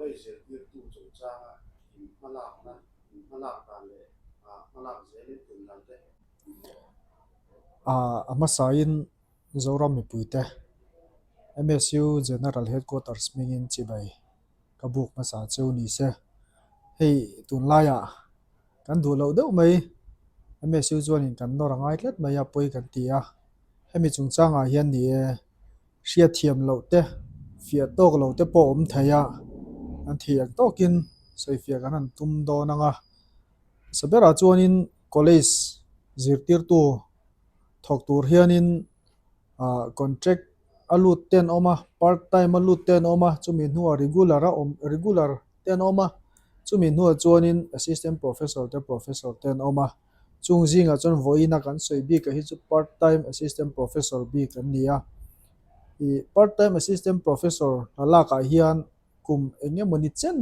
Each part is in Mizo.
College zirtirtu chungchanga in hmalakna, in hmalak dan leh hmalak zelin tum dan te. A hmasain Zoram mipuite MSU General Headquarters hmingin chibai ka buk hmasa cheu ni se. Hei tunlaiah kan duh loh deuh mai MSU chuanin kan nawr a ngai tlat mai a pawi kan ti a. Hemi chungchangah hian ni e hriatthiam loh te fiah tawk lo te pawh awm thei a, an thih ang tawkin sawifiah kan han tum dawn ang a. Hmasa berah chuanin college zirtirtu thawk tur hianin ah contract a lut te an awm a, part time a lut te an awm a, chumi hnuah regular a awm regular te an awm a, chumi hnuah chuanin assistant professor te professor te an awm a, chung zingah chuan vawiina kan sawi bik ah hi chu part time assistant professor bik an ni a, ih part time assistant professor hna lakah hian kum eng emawni chen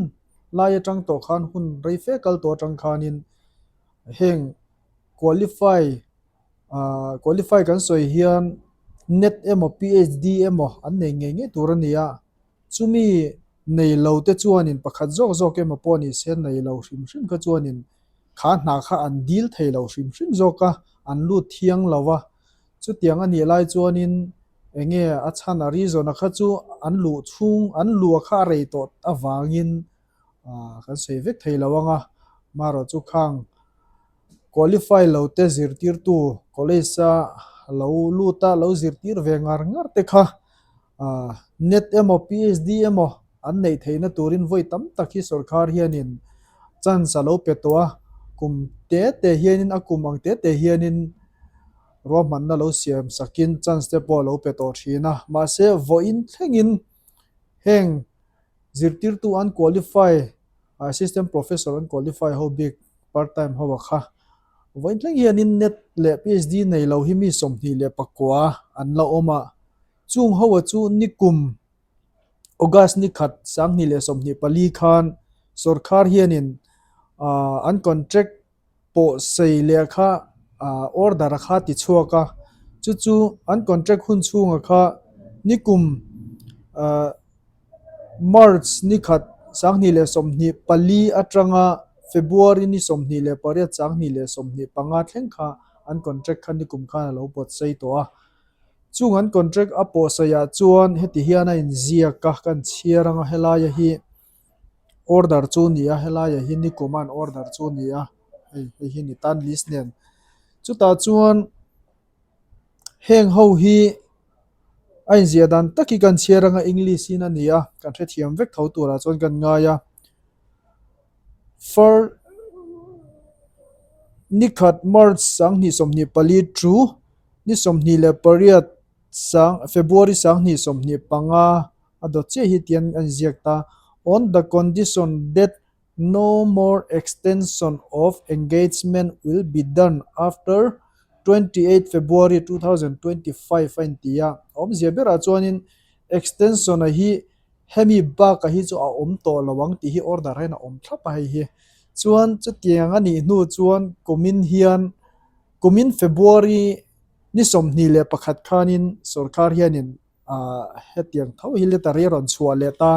lai atang tawh khan hun rei fe kal tawh atang khanin heng qualify ah qualify kan sawi hian net emaw PhD emaw an nei ngei ngei tur a ni a chumi nei lo te chuanin pakhat zawk zawk emaw pawh ni se nei lo hrim hrim kha chuanin kha hna kha an dil thei lo hrim hrim zawk a an lut thiang lo a chutiang a nih lai chuanin eng nge a chhan a reason a kha chu an luh chhung an luh kha a rei tawh avangin ah kan sawi vek thei lo ang a marawh chu khang qualify lo te zirtirtu college a lo lut a lo zirtir ve ngar ngar te kha ah net emaw PhD emaw an neih theihna turin vawi tam tak hi sorkar hianin chance a lo pe tawh a kum te te hianin a kum ang te te hianin ruahmanna lo siam sakin chance te pawh a lo pe tawh thin a mahse vawiin thlengin heng Zirtirtu an qualify, assistant professor an qualify ho bik part time ho a kha. Vawiin thleng hianin net leh PhD nei lo hi mi 24 an la awm a. Chung ho a chu nikum August ni khat 2024 khan sorkar hianin an contract pawh sei leh kha order a kha ti chhuak a chu chu an contract hun chhunga kha nikum ahh march ni khat 2024 atanga february ni 28 2025 thleng kha an contract kha nikum khan a lo pawt sei tawh a chung an contract a pawh seiah chuan heti hian a inziak a kan chhiar anga helaia hi. Order chu a ni a helaiah hi nikum an order chu a ni a hei hei hi ni tan list nen chutah chuan heng ho hi a inziah dan tak hi kan chhiar anga english in a ni a kan hrethiam vek tho turah chuan kan ngai a far nikhat march 2024 thu ni 28 sang february 2025. A dawt chiah hi tian an ziak ta, On the condition that no more extension of engagement will be done after 28 February 2025 a inti a. A awmzia berah chuanin extension a hi hemi baka hi chu a awm tawh lo ang tih hi order hian a awm thlap a hei hi. Chuan chutiang a nih hnu chuan kumin hian kumin February ni 21 khanin sorkar hianin ah hetiang tho hi letter hi a rawn chhuah leh ta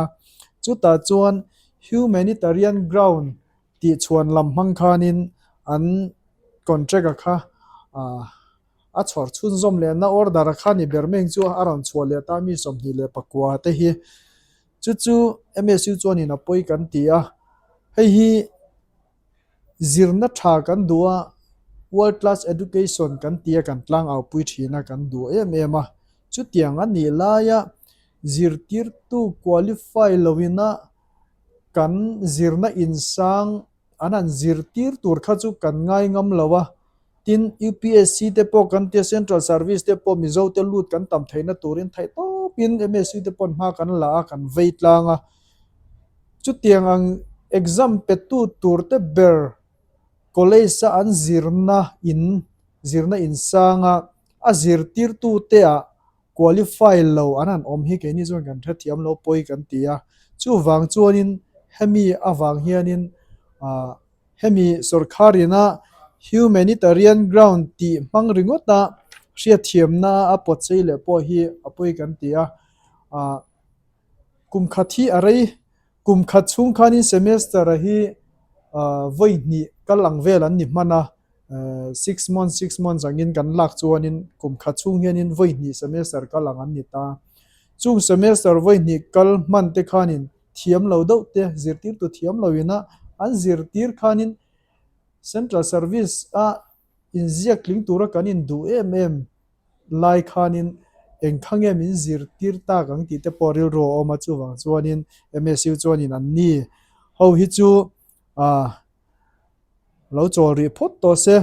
chutah chuan humanitarian ground tih chhuan lam hmang khanin an contract a kha ah a chhawr chhunzawm leh na order a kha ni ber mai ang chu a rawn chhuah leh ta mi 29 te hi chu chu M_S_U chuanin a pawi kan ti a hei hi. Zirna tha kan duh a, world class education kan ti a kan tlangau pui thin a kan duh em em a. Chutiang a nih laia zirtirtu qualify loina kan zirna insang an han zirtir tur kha chu kan ngai ngam lo a. Tin, UPSC te pawh kan tia Central Service te pawh Mizo te lut kan tam theihna turin theih tawpin MSU te pawh hma kan la a kan vei tlang a. Chutiang ang exam petu tur te ber college a an zirna in zirna insanga a zirtirtu te ah qualify lo an han awm hi keini chuan kan hrethiam lo pawi kan ti a. Chuvang chuanin hemi avang hianin ah hemi sorkar ina humanitarian ground tih hmang ringawt a hriatthiamna a pawt sei leh pawh hi a pawi kan ti a ah. Kum khat hi a rei. Kum khat chhung khanin semester a hi vawi hnih kal ang vel an ni hman a, six months six months angin kan lak chuanin kum khat chhung hianin vawi hnih semester kal ang an ni ta. Chung semester vawi hnih kal hman te khanin thiam lo deuh te zirtirtu thiam lo ina an zirtir khanin central service a inziak tling tura kan induh em em lai khanin eng kha nge min zirtir tak ang tih te pawh rilru a awm a, chuvang chuanin MSU chuanin an ni ho hi chu ah lo chawl rih phawt tawh se,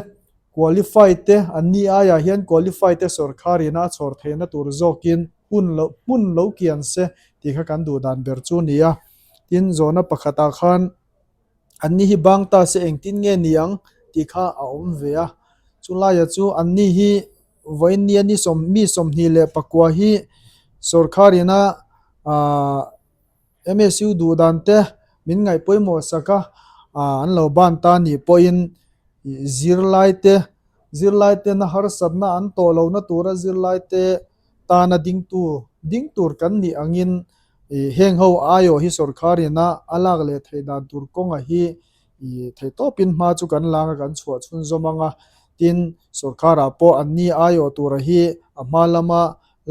qualify te an ni aiah hian qualify te sawrkhar ina a chhawr theihna tur zawkin hun lo hmun lo kian se tih kha kan duh dan ber chu a ni a, tin zawhna pakhatah khan. Anni hi bang ta se engtin nge ni ang tih kha a awm ve a. Chulaiah chu anni hi vawiinnia ni sawm mi 24 hi sawrkhar ina aah MSU duh dan te min ngaih pawimawh sak a aah an lo ban ta nih pawhin zirlai te zirlai tena harsatna an tawh lohna tura zirlai te tana dingtu ding tur kan nih angin Ih heng ho aiawh hi sawrkhar ina a lak leh theih dan tur kawnga hi ih theih tawpin hma chu kan lang a kan chhuah chhunzawm ang a, tin sawrkharah pawh an ni aiawh tura hi a hma lama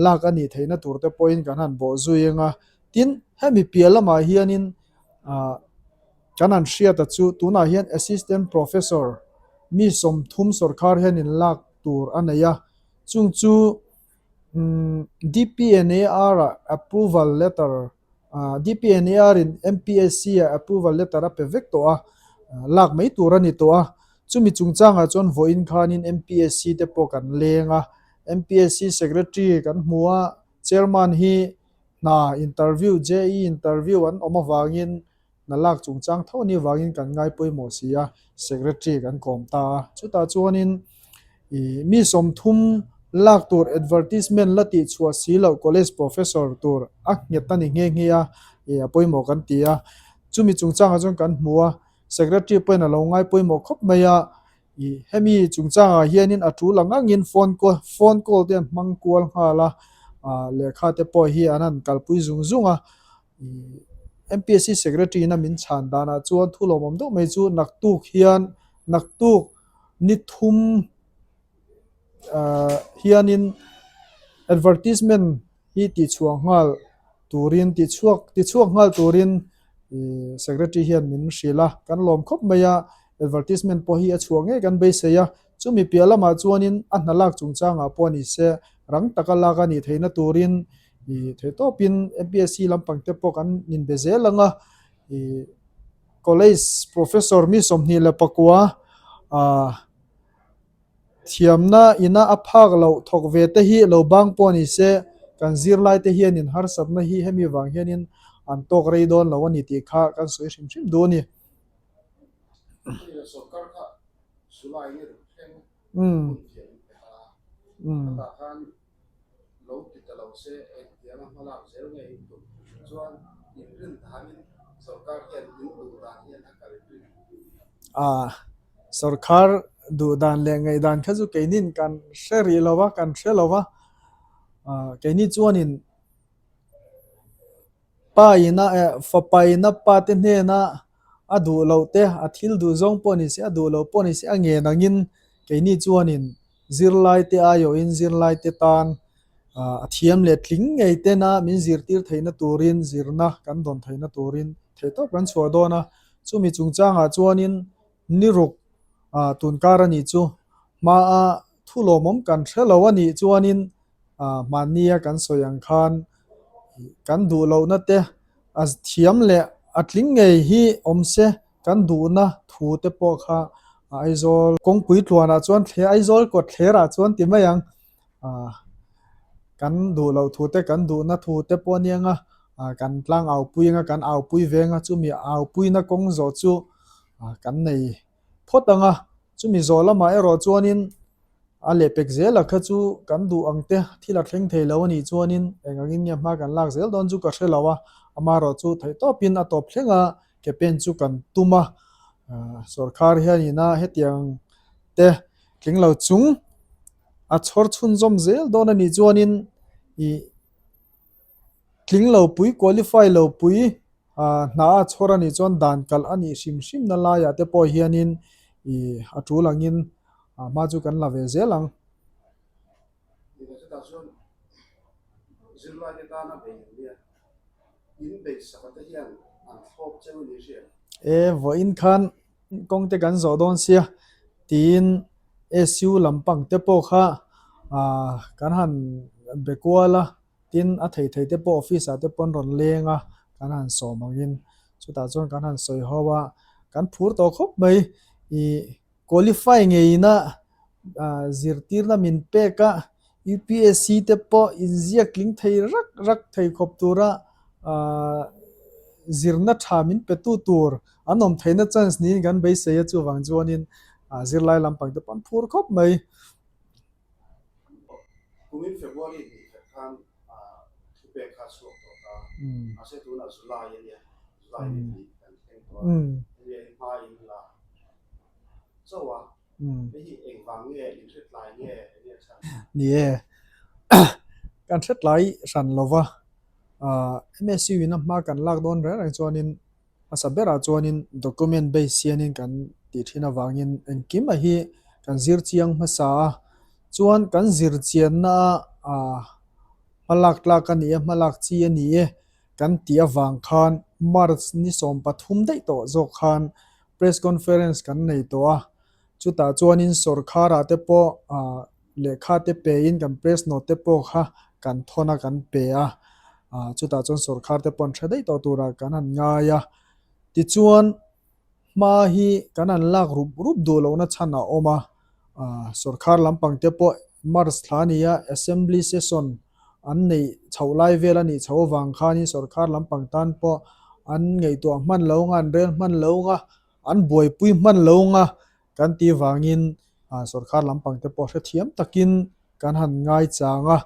lak a nih theihna tur te pawhin kan han bawh zui ang a, tin hemi piah lamah hianin ah kan han hriat a chu tunah hian assistant professor mi 30 sawrkhar hianin lak tur a nei a, chung chu. DPNAR ah approval letter DPNAR in MPSC ah approval letter a pe vek tawh a, lak mai tur a ni tawh a. Chumi chungchangah chuan vawiin khanin MPSC te pawh kan leng a, MPSC secretary kan hmu a, chairman hi hna interview JE interview an awm avangin hna lak chungchang tho ni vangin kan ngai pawimawh si a, secretary kan kawm ta a. Chutah chuanin ih mi 30 lak tur advertisement la tih chhuah si loh college professor tur a nghet a ni nghe nghe a, ih a pawimawh kan ti a. Chumi chungchangah chuan kan hmu a, secretary pawhin a lo ngai pawimawh khawp mai a, ih hemi chungchangah hianin a tul ang angin phone call phone call te an hmang kual nghal a, ah lehkha te pawh hi an han kalpui zung zung a. MPSC Secretary ina min chhan danah chuan thu lawmawm deuh mai chu naktuk hian naktuk ni thum ah hianin advertisement hi tihchhuah nghal turin tihchhuak tichhuak nghal turin ih Secretary hian min hrilh a kan lawm khawp mai a advertisement pawh hi a chhuah ngei kan beisei a chumi piah lamah chuanin a hna lak chungchangah pawh ni se rang taka lak a nih theihna turin Ih theih tawpin MPSC lampang te pawh kan inbe zel ang a, ih college professor mi 24 ah thiamna ina a phak loh thawk ve te hi lo bang pawh ni se kan zirlai te hianin harsatna hi hemi vang hianin an tawk rei dawn lo a ni tih kha kan sawi hrim hrim duh a ni. Umm. Lo ti ta lo se engtianga hmalak zel nge in tum chuan in rin danin sorkar hian in duh dan hian a kal rin. Ah, sorkar duh dan leh ngaih dan kha chu keinin kan hre rih lo va, kan hre lo va. Ah, keini chuanin pa ina eh fapa ina pa te hnena a duh loh te a thil duh zawng pawh ni se a duh loh pawh ni se a ngen angin keini chuanin Zirlaite aiawhin zirlaite tan a thiam leh tling ngei tena min zirtir theihna turin zirna kan dawn theihna turin theihtawp kan chhuah dawn a. Chumi chungchangah chuanin ni ruk tunkar a nih chu hmaa thu lawmawm kan hre lo a nih chuanin hmannia kan sawi ang khan kan duh lohna te a thiam leh a tling ngei hi awm se Kan duhna thu te pawh kha Aizawl kawngpui tluanah chuan thle Aizawl kawt thlerah chuan ti mai ang. Ah kan duh loh thu te kan duhna thu te pawh a nia nga ah kan tlang au pui anga kan au pui ve anga chumi au puina kawng zawh chu ah kan nei phawt ang a. Chumi zawh lamah erawh chuanin A lehpek zela kha chu kan duh ang te thil a thleng thei lo a nih chuanin eng angin nge hma kan lak zel dawn chu ka hre lo a, amaherawh chu theihtawpin a tawp thleng a ke pen chu kan tum a, sawrkhar hianin a hetiang te tling lo chung a chhawr chhunzawm zel dawn a nih chuanin ih tling lo pui qualify lo pui. Hna a chhawr a nih chuan dan kalh a nih hrim hrim na laiah te pawh hianin ih a tul angin hma chu kan la ve zel ang. Chutah chuan zirlaite tana bei an nia, in beisaka te hian an thlawp cheu a ni hriat. E, vawiin khan kawng te kan zawh dawn sia tiin SU lampang te pawh kha kan han be kual a. Tin, a thei thei te pawh office ah te pawn rawn leng a, kan han sawm angin chutah chuan kan han sawi ho a, kan phur tawh khawp mai. Ih qualify ngeina zirtirna min pek a, UPSC te pawh inziak tling thei rak rak thei khawp tura zirna tha min pe tu tur an awm theihna chance niin kan beisei a, chuvang chuanin zirlai lampang te pawh an phur khawp mai. Kumin February hnih khat khan thupek kha a chhuak tawh ta. Mahse tunah July a nia, July ni hnih kan thleng tawh a. Hemi ah hi hma in la chauh a, hei hi engvang nge, in hretlai nge enge a chhan? Ni e, kan hretlai hran lo va, MSU in a hma kan lak dawn reng reng chuanin Hmasa berah chuanin document base hianin kan tih thin avangin engkim a hi kan zir chiang hmasa a, chuan kan zir chianna a hmalak tlak a ni e, hmalak chi a ni e kan tih avang khan March ni 13 daih tawh zawk khan press conference kan nei tawh a, chutah chuanin sawrkharah te pawh ah Lehkha te pe in kan press note te pawh kha kan thawn a kan pe a, ah chutah chuan sawrkhar te pawh an hre daih tawh turah kan han ngai a. Tichuan hma hi kan han lak rup rup duh lohna chhan a awm a, ah sawrkhar lampang te pawh March thla a ni a, Assembly session an neih chhoh lai vel a nih chhoh avang khanin sawrkhar lampang tan pawh an ngaihtuah hman lo ang a, an rel hman lo ang a, an buaipui hman lo ang a kan tih vangin Sorkar lampang te pawh hrethiam takin kan han ngaichang a,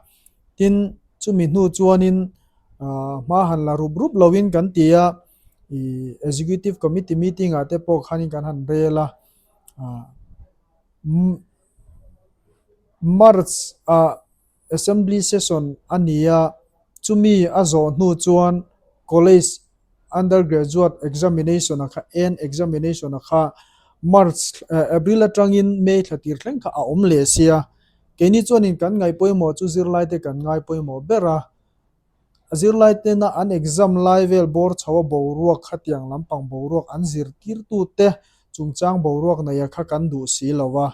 tin chumi hnu chuanin hma han la rup rup loin kan ti a, ih Executive Committee meeting ah te pawh khanin kan han rel a, March ah Assembly session a ni a, chumi a zawh hnu chuan College Undergraduate Examination a kha en examination a kha March April atangin May thla tir thleng kha a awm leh sia. Keini chuanin kan ngaih pawimawh chu zirlai te kan ngai pawimawh ber a, A zirlai tena an exam lai vel bawr chho a boruak khatiang lampang boruak an zirtirtute chungchang boruak neia kha kan duh si lo a.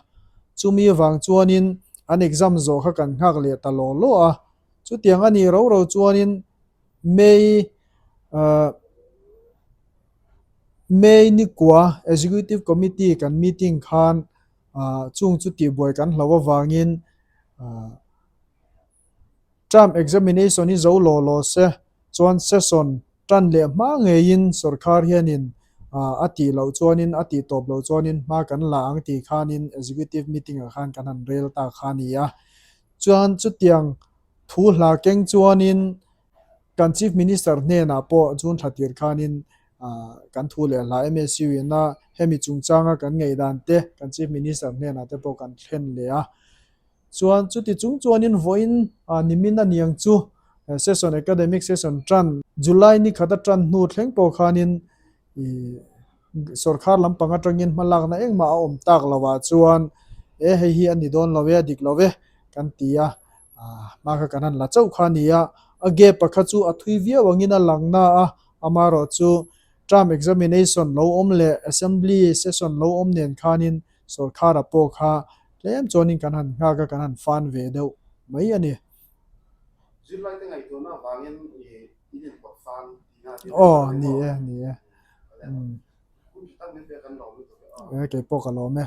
Chumi avang chuanin an exam zawh kha kan nghak leh ta law law a. Chutiang a nih ro ro chuanin May May nikua Executive Committee kan meeting khan chung chu tihbuai kan hloh avangin Term examination hi zo law law se chuan session tan leh hma ngeiin sorkar hianin a tih loh chuanin a tih tawp loh chuanin hma kan la ang tih khanin executive meeting ah khan kan han rel ta kha a ni a. Chuan chutiang thu hla keng chuanin kan Chief Minister hnenah pawh June thla tir khanin kan thu leh hla MSU ina hemi chungchanga kan ngaihdan te kan Chief Minister hnenah te pawh kan thlen leh a. Chuan chuti chung chuanin vawiin nimin a niang chu session academic session tan July ni khat a tan hnu thleng pawh khanin ih sorkar lampang atangin hma lakna engmah a awm tak lo ah chuan e hei hi a ni dawn lo e a dik lo e kan ti a hma kha kan han la chauh kha a ni a a gap a kha chu a thui viau angin a lang na a amaherawh chu term examination lo awm leh assembly session lo awm nen khanin Sorkara pawh kha tlem chuanin kan han nghak a, kan han fan ve deuh mai a ni. Zirlaite ngaihtuahna avangin in inpawt fan tihna a ti Aw, ni e, ni e. Hun tha tak min pek kan lawm lutuk e. E, kei pawh ka lawm e.